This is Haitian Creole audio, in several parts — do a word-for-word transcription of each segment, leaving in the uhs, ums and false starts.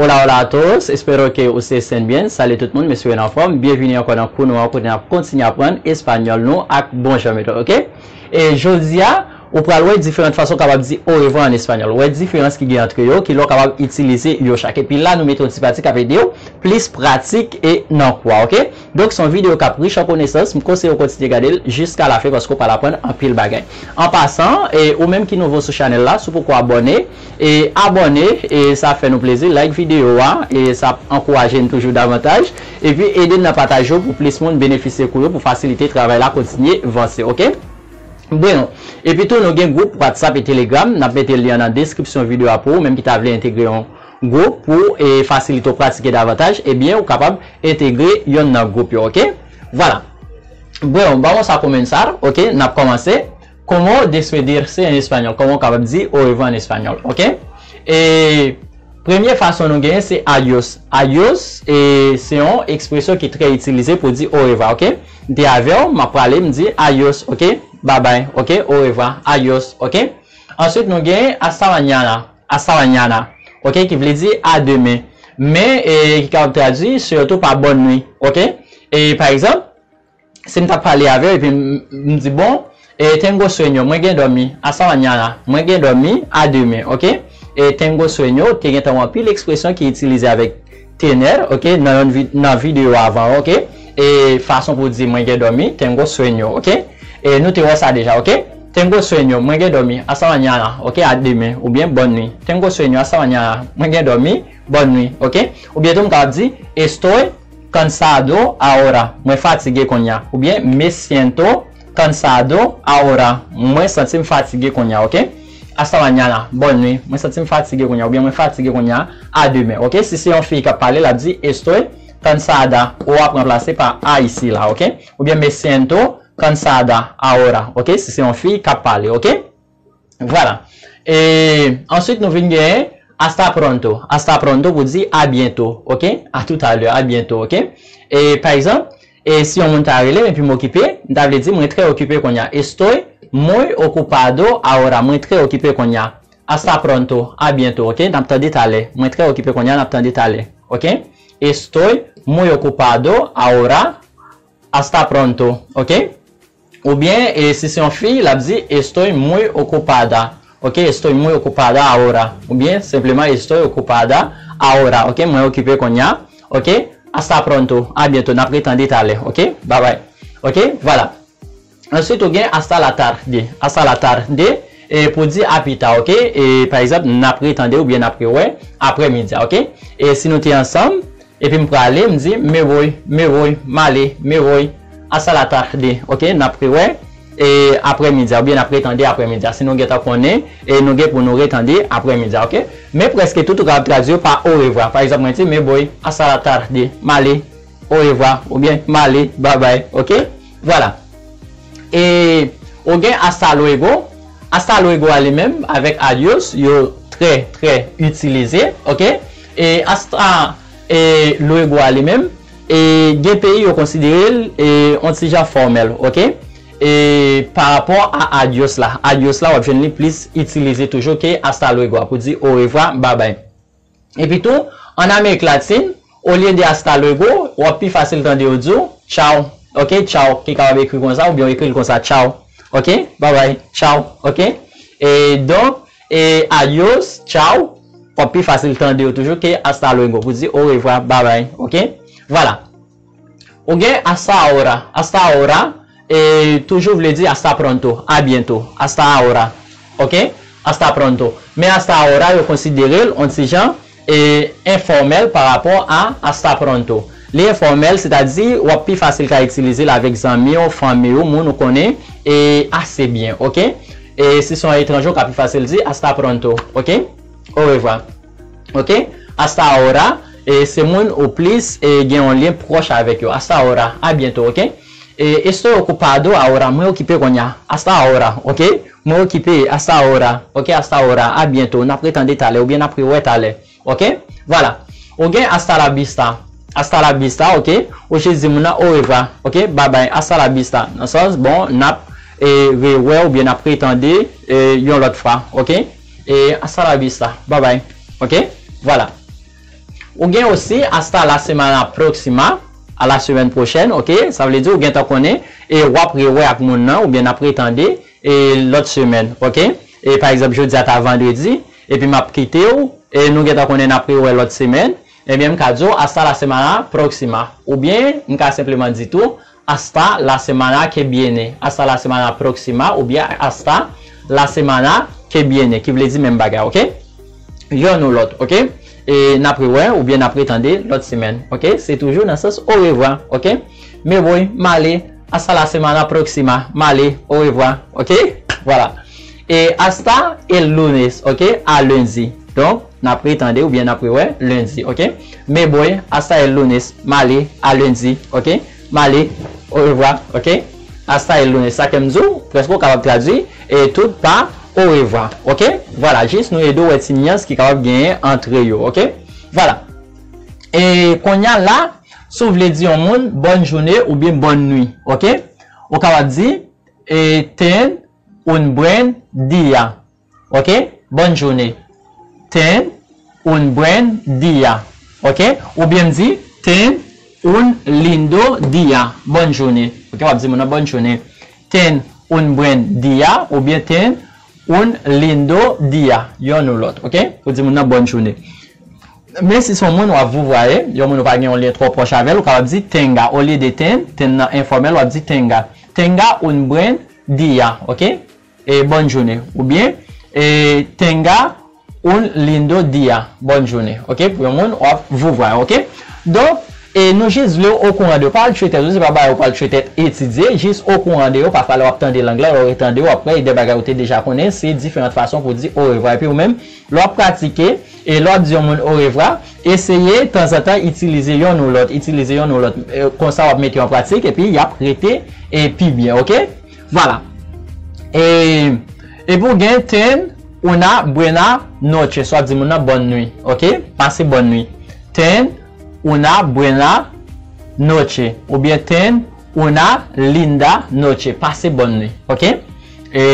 Hola, hola a todos, espero que ustedes estén bien. Salut tout moun, m espere nou anfòm. Byenvini ankò nan kou nou an, kote n ap kontinye aprann espanyòl nou ak bon jan metòd, oke? E jodi a, ou pral wè diferan fason w kapab di orevwa an espanyòl. Ou wè diferans ki gen ant yo, ki lè w kapab itilize yo chak. Epi la, nou mete yon ti pati k ap ede w plis pratik e nan kou a, oke? Donk, se yon videyo k ap rich an konesans. M konseye w kontinye gade l jiska lafen paske w pral aprann anpil bagay. An pasan, e, ou menm ki nouvo sou chanèl la, si w poko abòne, e abòne, e sa fè nou plezi, like videyo a, e sa ap ankouraje n toujou davantaj, epi ede n nan pataje yo pou plis moun benefisye kou yo pou fasilite travay la kontinye vanse, oke? Bon, epi tou nou gen gwoup WhatsApp e Telegram, n ap mete lyen an nan deskripsyon videyo a pou ou menm ki ta vle entegre yon gwoup pou, e, fasilite w pratike davantaj, ebyen ou kapab entegre yonn nan gwoup yo, oke? Vwala. Bon, vamos a comenzar, oke? N ap kòmanse. Cómo despedirse en español? Kòman w kapab di orevwa an espanyòl, oke? E premye fason nou genyen se adios. Adios, e, se yon ekspresyon ki trè itilize pou di orevwa, oke? M te avè w, m ap prale, m di adios, oke? Babay, oke? Orevwa, adios, oke? Answit, nou genyen hasta mañana, hasta mañana, oke? Ki vle di a demen. Men, e, ki kapab tradui sitou pa bòn nwi, oke? E, pa egzanp, si m t ap pale avè w epi m, m di, bon, e, tengo sueño, mwen gen dòmi, hasta mañana, mwen gen dòmi, a demen, oke? E tengo sueño, te gentan gen anpil ekspresyon ki itilize avèk tener, oke, nan yon vi-, nan videyo avan, oke? E fason pou di mwen gen dòmi, tengo sueño, oke? E nou te wè sa deja, oke? Tengo sueño, mwen gen dòmi, hasta mañana, oke, a demen, oubyen bòn nwi. Tengo sueño, hasta mañana, mwen gen dòmi, bòn nwi, oke? Oubyen tou m kapab di, estoy cansado ahora, mwen fatige kounye a. Oubyen me siento cansado ahora, mwen santi m fatige kounye a, oke? Hasta mañana, bòn nwi, mwen santi m fatige kounye a, oubyen mwen fatige kounye a, a demen, oke? Si se yon fi k ap pale, l ap di, estoy cansada, o ap ranplase pa a isi la, oke? Oubyen me siento cansada ahora, oke? Si se yon fi k ap pale, oke? Vwala. E answit, nou vin genyen hasta pronto. Hasta pronto pou di a byento, oke? A toutalè, a byento, oke? E pa egzanp, e si yon moun ta rele m epi m okipe, m ta vle di mwen trè okipe kounye a. Estoy muy ocupado ahora. Mwen trè okipe kounye a. Hasta pronto, a byento, oke? N ap tande talè. Mwen trè okipe kounye a, n ap tande talè, oke? Estoy muy ocupado ahora. Hasta pronto, oke? Oubyen, e si se yon fi, l ap di, estoy muy ocupada. Oke, estoy muy ocupada ahora. Oubyen, senpleman, estoy ocupada ahora. Oke, mwen okipe kounye a. Oke, hasta pronto. A byento. N ap retande talè. Oke, babay. Oke, vwala. Answit, ou gen hasta la tarde. Hasta la tarde, e pou di a pita, oke? E pa egzanp, n ap retande oubyen n ap rewè aprè midi a, oke? E si nou te ansanm, epi m prale, m di, me voy, me voy, m ale, me voy, hasta la tarde, oke? N ap rewè, e aprè midi a, oubyen n ap retande aprè midi a. Si nou gentan konnen, e nou gen pou nou retande aprè midi a, oke? Men prèske tout ou kapab tradui yo pa orevwa. Pa egzanp, mwen di, me voy, hasta la tarde, m ale, orevwa, oubyen m ale, babay, oke? Vwala. E ou gen hasta luego. Hasta luego a li menm avèk adios, yo trè, trè itilize, oke? E hasta, e luego a li menm, e gen peyi yo konsidere l, e yon ti jan fòmèl, oke? E pa rapò a adios la. Adios la, w ap jwenn li plis itilize toujou ke hasta luego a pou di orevwa, babay. Epi tou, an Amerik Latin, olye de hasta luego, w ap pi fasil tande yo di w, tchaw. Oke, tchaw, ki kapab ekri konsa, oubyen w ekri l konsa, tchaw. Oke, babay, tchaw. Oke? E donk, e adios, tchaw, w ap pi fasil tande yo toujou ke hasta luego, pou di orevwa, babay. Oke? Vwala. Ou gen hasta ahora. Hasta ahora, e, toujou vle di hasta pronto, a byento, hasta ahora. Oke? Hasta pronto. Men hasta ahora, yo konsidere l yon ti jan, e, enfòmèl pa rapò a hasta pronto. Li enfòmèl, sètadi, w ap pi fasil ka itilize l avèk zanmi w, fanmi w, moun ou konnen, e, ase byen, oke? E si se yon etranje, w ka pi fasil di hasta pronto, oke? Orevwa. Oke? Hasta ahora, e se moun ou plis, e, gen yon lyen pwòch avèk yo. Hasta ahora, a byento, oke? E estoy ocupado ahora, mwen okipe kounye a. Hasta ahora, oke? Mwen okipe, hasta ahora, oke? Hasta ahora, a byento, n ap retande talè, oubyen n ap rewè talè, oke? Vwala. Ou gen hasta la vista, hasta la vista, oke? Ou jis di moun nan orevwa, oke? Babay, hasta la vista. Nan sans, bon, n ap, e, rewè oubyen n ap retande, e, yon lòt fwa, oke? E hasta la vista, babay, oke? Vwala. Ou gen osi hasta la semana próxima, a la semaine prochaine, ok? Sa vle di ou gentan konnen, e w ap rewè ak moun nan, oubyen n ap retande, e lòt semèn, ok? E pa egzanp, jodi a ta vandredi, epi m ap kite w, e nou gentan konnen n ap rewè lòt semèn, ebyen m ka di w hasta la semana próxima. Oubyen, m ka senpleman di tou, hasta la semana que viene, hasta la semana próxima, oubyen hasta la semana que viene, ki vle di menm bagay, ok? Yonn ou lòt, ok? E n ap rewè oubyen n ap retande lòt semèn, ok? Se toujou nan sans orevwa, ok? Me voy, m ale, hasta la semana próxima, m ale, orevwa, ok? Vwala. E hasta el lunes, ok? A lendi. Donk, n ap retande oubyen n ap rewè lendi, ok? Me voy, hasta el lunes, m ale, a lendi, ok? M ale, orevwa, ok? Hasta el lunes. Sa ke m di w, prèske w kapab tradui, e tout pa orevwa, ok? Vwala, jis nou ede w wè ti nyans ki kapab genyen antre yo, ok? Vwala. E kounye a la, si w vle di yon moun bòn jounen oubyen bòn nwi, ok? Ou kapab di, e, ten un buen día, ok? Bòn jounen. Ten un buen día, ok? Oubyen m di, ten un lindo día, bòn jounen, ok? W ap di moun nan bòn jounen. Ten un buen día, oubyen ten un lindo día, yonn ou lòt, ok? Pou di moun nan bòn jounen. Men si se yon moun w ap vouvwaye, yon moun ou pa gen yon lyen twò pwòch avè l, ou kapab di tenga. Olye de ten, ten nan enfòmèl, w ap di tenga. Tenga un buen día, ok? E bòn jounen. Oubyen, e tenga un lindo día, bòn jounen, ok? Pou yon moun w ap vouvwaye, ok? Donk, e nou jis vle w okouran de yo. Pa al tchwe tèt ou, se pa bagay ou pral tchwe tèt etidye, jis okouran de yo. Pafwa, lè w ap tande lang lan, lè w retande yo, w ap wè de bagay ou te deja konnen, se diferan fason pou di orevwa. Epi ou menm, lè w ap pratike, e lè w ap di yon moun orevwa, eseye tanzantan itilize yonn ou lòt, itilize yonn ou lòt. E, konsa w ap mete yo an pratik, epi y ap rete, e, pi byen, ok? Vwala. E, epi w gen ten una buena noche, sa w ap di moun nan bòn nwi, ok? Pase bòn nwi. Ten una buena noche, oubyen ten una linda noche, pase bòn nwi, ok? E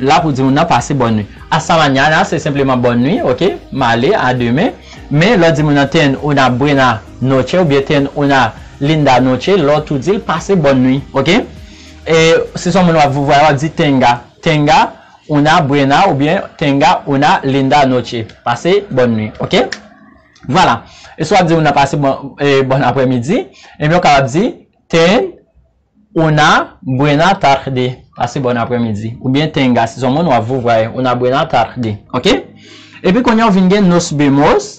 la pou di moun nan pase bòn nwi. Hasta mañana, se senpleman bòn nwi, ok? M ale, a demen. Men lè w di moun nan ten una buena noche oubyen ten una linda noche, lè w tou di l pase bòn nwi, ok? E si se yon moun w ap vouvwaye, w ap di tenga, tenga una buena oubyen tenga una linda noche, pase bòn nwi, ok? Vwala. E si w ap di moun nan pase bòn, e, bòn aprèmidi, ebyen w kapab di ten una buena tarde, pase bòn aprèmidi. Oubyen tenga, si se yon moun w ap vouvwaye, una buena tarde, ok? Epi kounye a w vin gen nos vemos,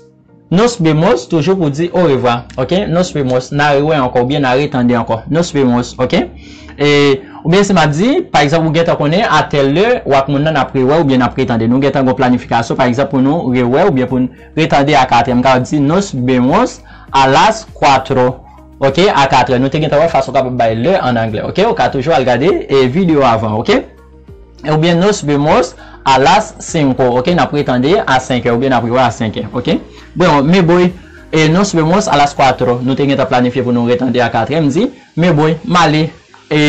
nos vemos toujou pou di orevwa, ok? Nos vemos, n a rewè ankò, oubyen n a retande ankò. Nos vemos, ok? E, oubyen si m ap di, pa egzanp, ou gentan konnen, a tèl lè, w ak moun nan n ap rewè, oubyen n ap retande. Nou gentan gon planifikasyon, pa egzanp, pou nou rewè, oubyen pou n retande a katrè. M kapab di, nos vemos a las cuatro, ok, a katrè. Nou te gentan wè fason w kapab bay lè an anglè, ok? Ou ka toujou al gade, e, videyo avan, ok? Oubyen nos vemos a las cinco, ok? N ap retande a senkè, oubyen n ap rewè a senkè, ok? Bon, me voy, e, nos vemos a las cuatro. Nou te gentan planifye pou nou retande a katrè. M di, me voy, m ale, e,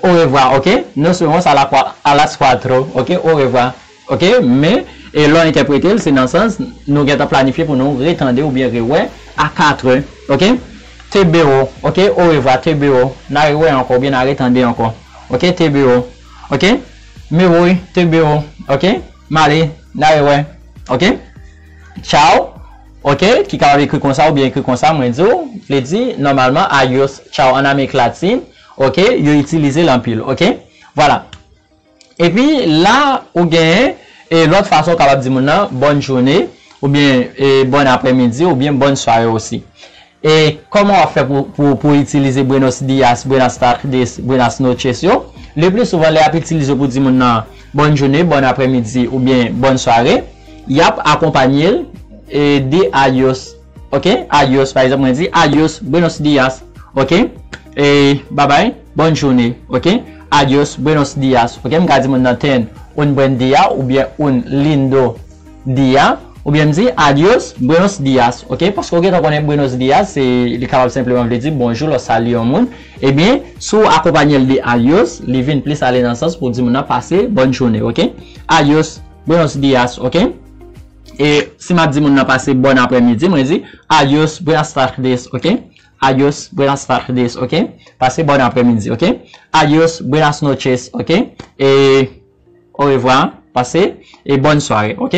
orevwa, ok? Nos vemos a la cua-, a las cuatro, ok? Orevwa, ok? Men, e lè w entèprete l, se nan sans nou gentan planifye pou nou retande oubyen rewè a katrè, ok? Te veo, ok? Orevwa, te veo. N a rewè ankò oubyen n a retande ankò, ok? Te veo, ok? Me voy, te veo, ok? M ale, n a rewè, ok? Chao, ok? Ki kapab ekri konsa oubyen ekri konsa, mwen di w, vle di, nòmalman, adios, chao, an Amerik Latin, ok? Yo itilize l anpil, ok? Vwala. Epi la, ou genyen, e, lòt fason w kapab di moun nan bòn jounen, oubyen, e, bòn aprèmidi, oubyen bòn sware osi. E kòman w ap fè pou, pou, pou itilize buenos días, buenas tardes, buenas noches yo? Le pli souvan, lè y ap itilize pou di moun nan bòn jounen, bòn aprèmidi, oubyen bòn sware, y ap akonpanye l, e, de adios. Ok? Adios, pa egzanp, mwen di, adios, buenos días. Ok? E, babay, bòn jounen. Ok? Adios, buenos días. Ok? M ka di moun nan ten un buen día oubyen un lindo día. Oubyen m di, adios, buenos días. Ok? Paske w gentan konnen buenos días, se, li kapab senpleman vle di bonjou, lè w salye yon moun. Ebyen, si w akonpanye l de adios, li vin plis ale nan sans pou di moun nan pase bòn jounen. Ok? Adios, buenos días. Ok? E si m ap di moun nan pase bon aprèmidi, mwen di, adios, buenas tardes, ok? Adios, buenas tardes, ok? Pase bon aprèmidi, ok? Adios, buenas noches, ok? E orevwa, pase, e bonne soirée, ok?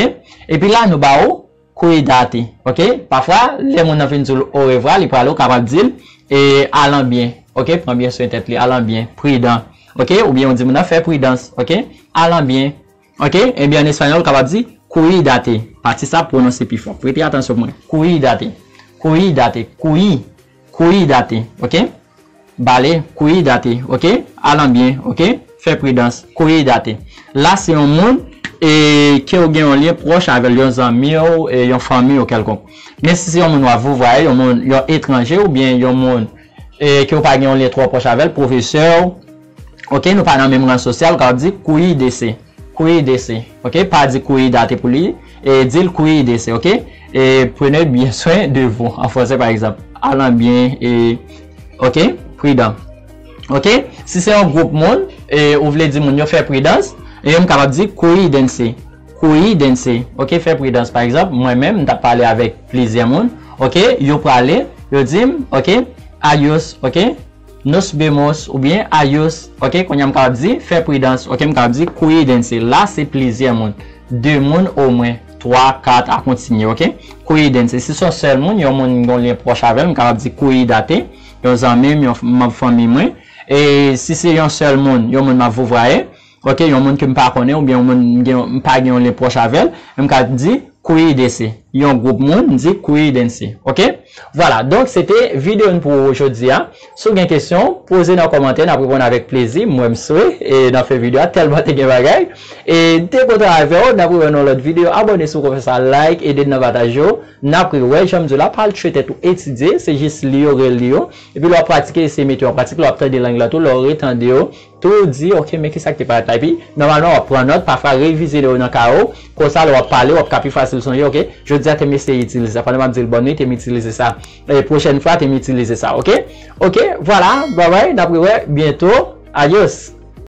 Epi la, nou ba ou, cuídate, ok? Pafwa, lè moun nan fin di w orevwa, li prale, ou kapab di l, e alan byen, ok? Pran byen swen tèt li, alan byen, pridan, ok? Oubyen ou di moun nan fè pridans, ok? Alan byen, ok? Ebyen, an espanyòl, ou kapab di cuídate. Pati sa pwononse pi fò. Prete atansyon pou mwen. Cuídate. Cuídate. Cuí. Cuídate, ok? Bale, cuídate, ok? Alan byen, ok? Fè pridans, cuídate. La, se yon moun e ke w gen yon lyen pwòch avè l, yon zanmi w, e yon fanmi w kèlkonk. Men si se yon moun w ap vouvwaye, yon moun, yon etranje oubyen yon moun e ke w pa gen yon lyen twò pwòch avè l, pwofesè w, ok, nou pa nan menm ran sosyal, ou kapab di cuídese, cuídese, ok, pa di cuídate pou li, e di l cuídese, ok, e prenez bien soin de vous, an fransè pa egzanp, alan byen, e, ok, pridan, ok, si se yon gwoup moun, e ou vle di moun yo fè pridans, e m kapab di cuídense, cuídense, ok, fè pridans, pa egzanp, mwen menm, m t ap pale avèk plizyè moun, ok, yo prale, yo di m, ok, adios, ok, nos vemos, oubyen adios, ok, kounye a m kapab di, fè pridans, ok, m kapab di, cuídense, la se plizyè moun, de moun omwen, twa, kat, a kontinye, ok, cuídense, si se yon sèl moun, yon moun m gen yon lyen pwòch avè l, m kapab di, cuídate, yon zanmi m, yon f-, manm fanmi mwen, e si se yon sèl moun, yon moun m ap vouvwaye, ok, yon moun ke m pa konnen, oubyen yon moun m gen, m pa gen yon lyen pwòch avè l, m ka di, cuídese, yon gwoup moun, m di, cuídense, ok? Vwala, donk, se te videyo n pou jodi a. Si w gen kesyon, poze nan kòmantè, n ap reponn avèk plezi. Mwen, m swe, e n ap fè videyo a tèlman te gen bagay. E m te kontan avè w, n ap rewè nan lòt videyo. Abòne si w poko fè sa, like, ede n nan pataj yo. N ap rewè, jan m di w la, pa al tchwe tèt ou etidye, se jis li yo, reli yo. Epi lè w ap pratike, eseye mete yo an pratik, lè w ap tande lang lan tou, lè w retande yo, tou di, ok, men kisa k te parèt la. Epi, nòmalman, w ap pran nòt, pafwa revize yo nan kaye w. Konsa, lè w ap pale, w ap ka pi fasil sonje, ok, jodi a, te m eseye itilize sa. Pandan m ap di l bòn nwit, te m itilize sa. E pwochèn fwa, te m itilize sa, ok? Ok, vwala, babay, n ap rewè byento. Adios!